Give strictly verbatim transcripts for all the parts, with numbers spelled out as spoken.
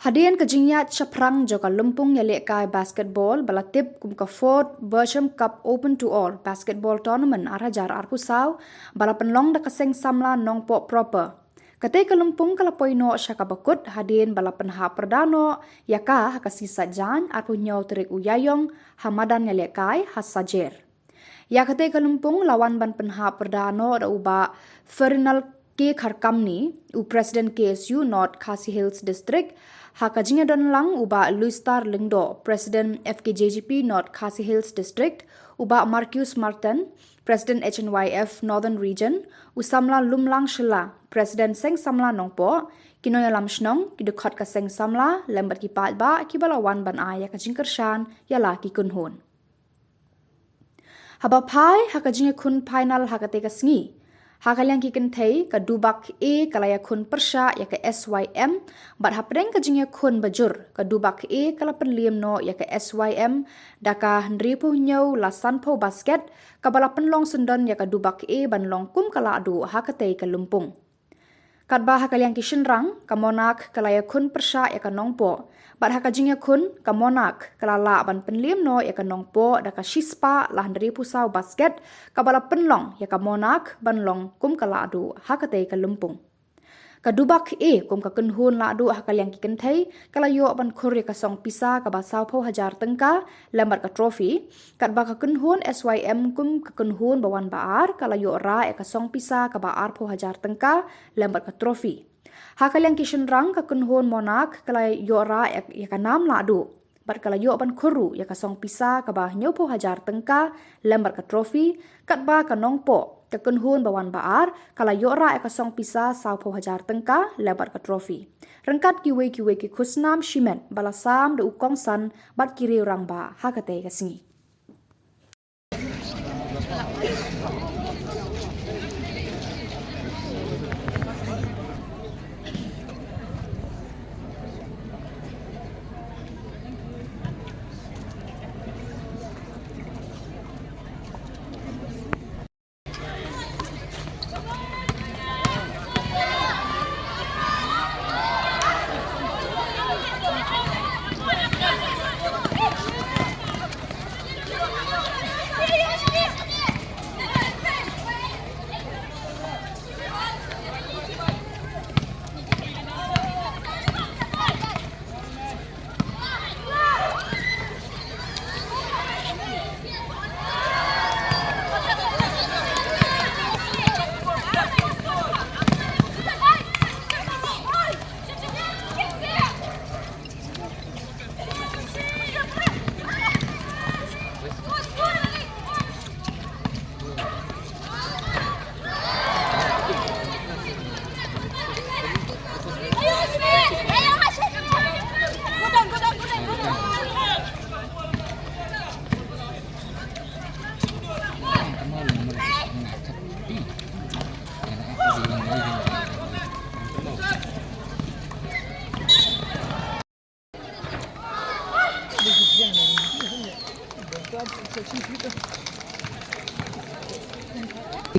Hadien ka jingïaid shaphrang jong ka lympung ïalehkai basketball ba la tip kum ka Fourth Berchem Cup Open to All Basketball Tournament ar hajar arphew saw ba la pynlong da ka Seng Samla Nongpoh Proper. Katei ka lympung ka la poi noh sha kaba kut hadien ba la pynhap pyrda noh ïa ka ha ka sngi Saitjaiñ arphew hynñiew tarik u Ïaïong ha madan ïalehkai ha Sajer. Ïa katei ka lympung la wan ban pynhap pyrda noh da u Bah Ferdinand K Kharkamni, u President K S U North Khasi Hills District, ha ka jingïadon lang u Bah Louistar Lyngdoh, President F K J G P North Khasi Hills District, u Bah Marcus Martin, President H N Y F Northern Region, u Samla Lumlang Shylla, President Seng Samla Nongpoh, ki nongïalam shnong, ki dkhot ka Seng Samla lem bad ki paidbah kiba la wan ban ai ïa ka jingkyrshan ïa la ki kynhun. Haba phai ha ka jingïakhun final ha katei ka sngi, ha ka liang ki kynthei, ka Dubak A ka la ïakhun pyrshah ïa ka S Y M, bad hapdeng ka jingïakhun bajur, ka Dubak A ka la pynliem noh ïa ka S Y M da ka hynriewphew hynñiew la sanphew basket, kaba la pynlong syndon ïa ka Dubak A ban long kum ka lahduh ha katei ka lympung. Katba ha ka liang ki shynrang, ka Monarch ka la ïakhun pyrshah ïa ka Nongpoh, bad ha ka jingïakhun, ka Monarch ka la lah ban pynliem noh ïa ka Nongpoh da ka shispah la hynriewphew saw basket, kaba la pynlong ïa ka Monarch ban long kum ka lahduh ha katei ka lympung. Ka Dubak A kum ka kynhun lahduh ha ka liang ki kynthei ka la ïoh ban khur ïa ka song pisa kaba sawphew hajar tyngka lem bad ka trophy, katba ka kynhun S Y M kum ka kynhun ba wan ba ar ka la ïoh rah ïa ka song pisa kaba arphew hajar tyngka lem bad ka trophy. Ha ka liang ki shynrang, ka kynhun Monarch ka la ïoh rah ïa, ïa ka nam lahduh bad ka la ïoh ban khur ruh ïa ka song pisa kaba hynñiewphew hajar tyngka lem bad ka trophy, katba ka Nongpoh, ka kynhun ba wan ba ar, ka la ïoh rah ïa ka song pisa sawphew hajar tyngka lem bad ka trophy. Ryngkat kiwei kiwei ki khusnam shimet ba la sam da u kongsan bad ki riew rangbah ha katei ka sngi.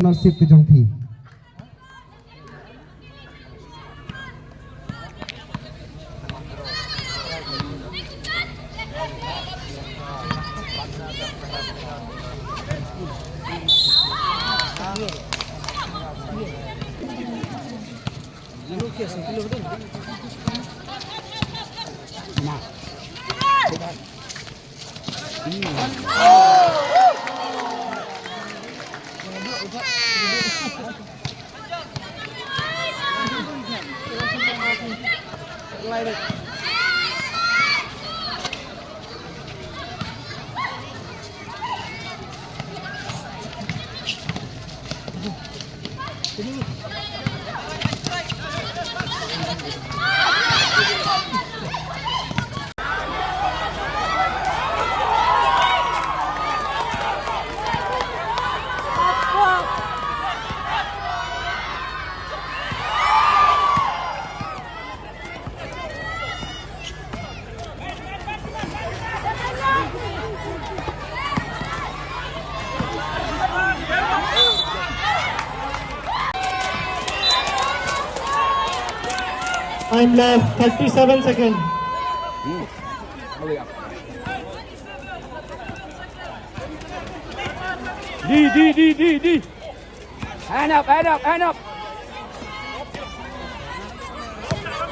Nasib ka jong phi. Time left, thirty-seven seconds. Di, di, di, di, di. Hand up, hand up, hand up.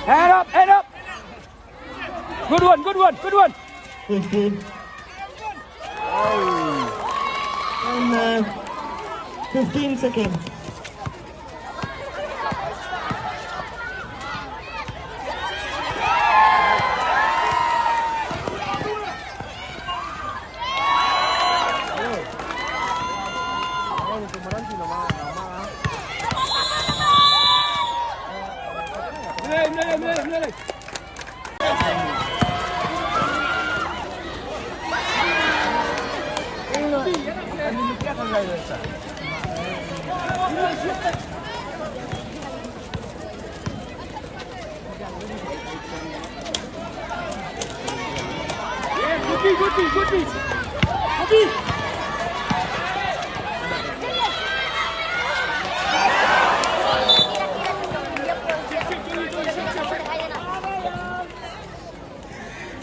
Hand up, hand up. Good one, good one, good one. Fifteen. And uh, fifteen seconds.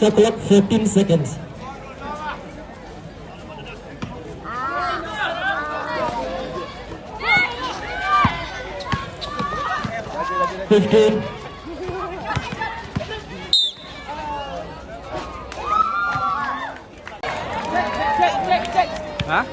The clock, fourteen seconds. Fifteen. Ha?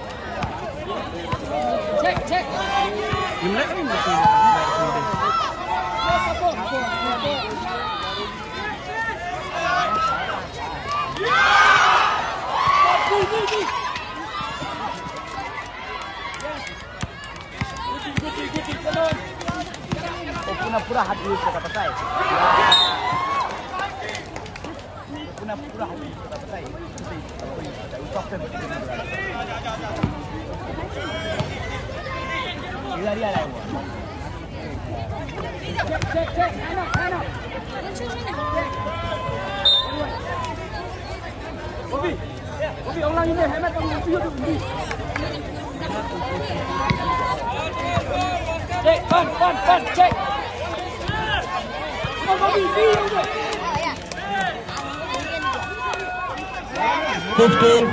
Pura-pura hati kata pasai. Pura-pura hati kata pasai. Fifteen.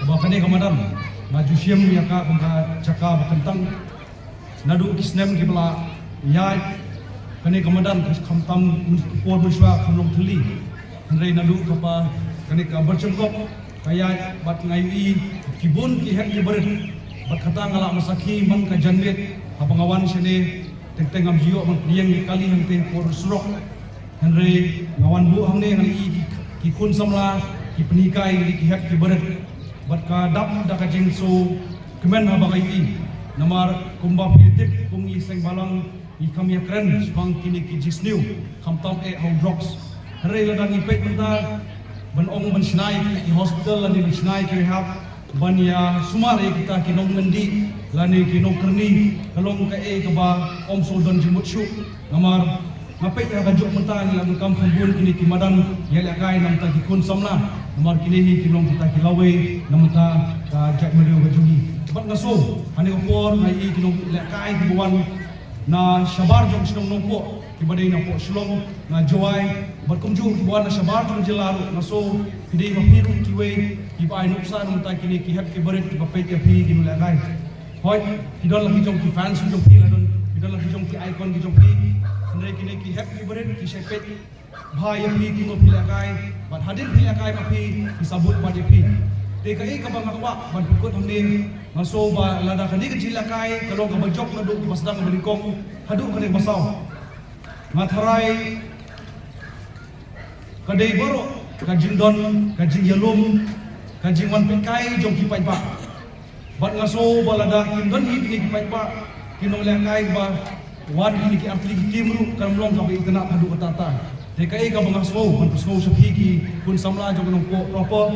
Ba kane ka madan nga ju shim ïa ka kum ka jaka ba kyntang. Naduh ki snem kiba la ïaid kane ka madan, khamtam por mynshuwa kam long thylli. Hynrei naduh kaba kane ka byrjengkop ka ïaid bad nga ïohi ki bun ki heh ki barit. Bad kata nga lah ban sakhi man ka janmiet haba nga wan shane, teng teng ngam ju ïoh ban pdiang ïa kali hangtei por surok. Hynrei nga wan buh hangne nga ïohi ki, ki khun samla ki pynhikai ïa ki heh ki barit. Bad ka dap da ka jingsngewkmen haba nga ïohi. Namar kumba phi tip, kum ngi seng balang ngi kam ïakren shaphang kine ki jingsniew, khamtam eh ha u drugs. Hynrei lada ngi peit mynta ban ong ban shna ïa ki hospital lane ban shna ïa ki rehab ban ïa sumar ïa kita ki nongmyndih lane ki nongkyrni, ka long kaei kaba ym shu don jingmut shuh. Namar nga peit ha kajuh mynta ngi la donkam kham bun kine ki madan ïalehkai na bynta ki khun samla. Namar kine hi ki long kita ki lawei na bynta ka jaitbynriew ka jong ngi. Bad nga sngew ha kane ka por nga ïohi ki nonglehkai kiba wan na shabar jong shnong Nongpoh, kiba dei na Pohshillong, na Jowai, bad kumjuh kiba wan na shabar jong jylla ruh. Nga sngew phi dei ma phi ruh kiwei kiba ai nuksa na bynta kine ki heh ki barit kiba peit ïa phi ki nonglehkai. Hooid, phi don la ki jong ki fans jong phi, la don, phi don la ki jong ki icon ki jong phi. Hynrei kine ki heh ki barit ki shait peit bha ïa phi kumno phi lehkai, bad hadien phi lehkai ma phi, phi sabut bad ïa phi. Te kaei kaba nga kwah ban pynkut hangne, nga sngew ba lada kane ka jinglehkai ka long kaba jop naduh kaba sdang kaba nyngkong haduh kane kaba saw. Nga tharai ka dei baroh ka jingdon, ka jingïalum, ka jingwan peitkai jong ki paidbah. Bad nga sngew ba lada kim don hi kine ki paidbah, ki nonglehkai ba wan kine ki artylli ki team ruh, kan long kaba itynnad haduh katta katta. Te kaei kaba nga sngew, ban pynsngew sha phi ki khun samla jong ka Nongpoh proper,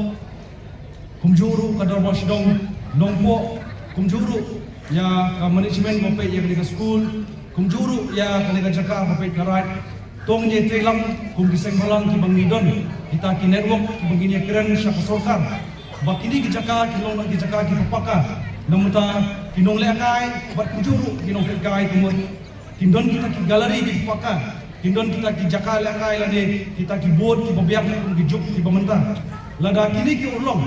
kumjuh ruh ka dorbar shnong Nongpoh, kumjuh ruh ïa ka management ba peit ïa kane ka skul, kumjuh ruh ïa kane ka jaka ba peit ka raid. Tang ngi ïatreilang kum ki seng bhalang kiba ngi don kita ki network kiba ngin ïakren sha ka sorkar ba kine ki jaka kin long ki jaka kiba paka. Namar ki nonglehkai bad kumjuh ruh ki nongpeitkai kumno kin don kita ki gallery kiba paka, kin don kita ki jaka lehkai lane kita ki board kiba biang kum ki juk kiba mynta. Lada kine ki urlong,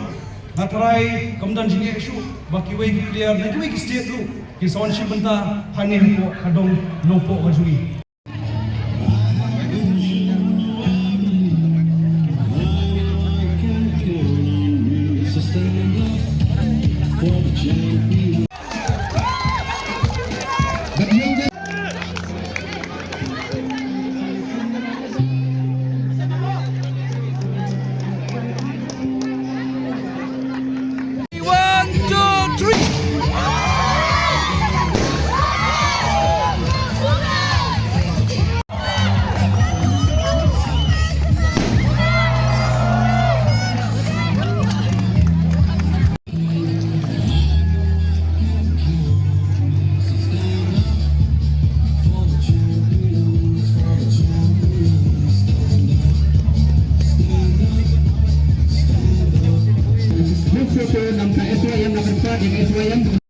nga tharai kam don jingeh shuh ba kiwei ki player na kiwei ki state ruh kin sa wan shim bynta hangne hapoh ka dong Nongpoh ka jong ngi. One, two, three. Next photo, namar ka S Y M na ka S Y M.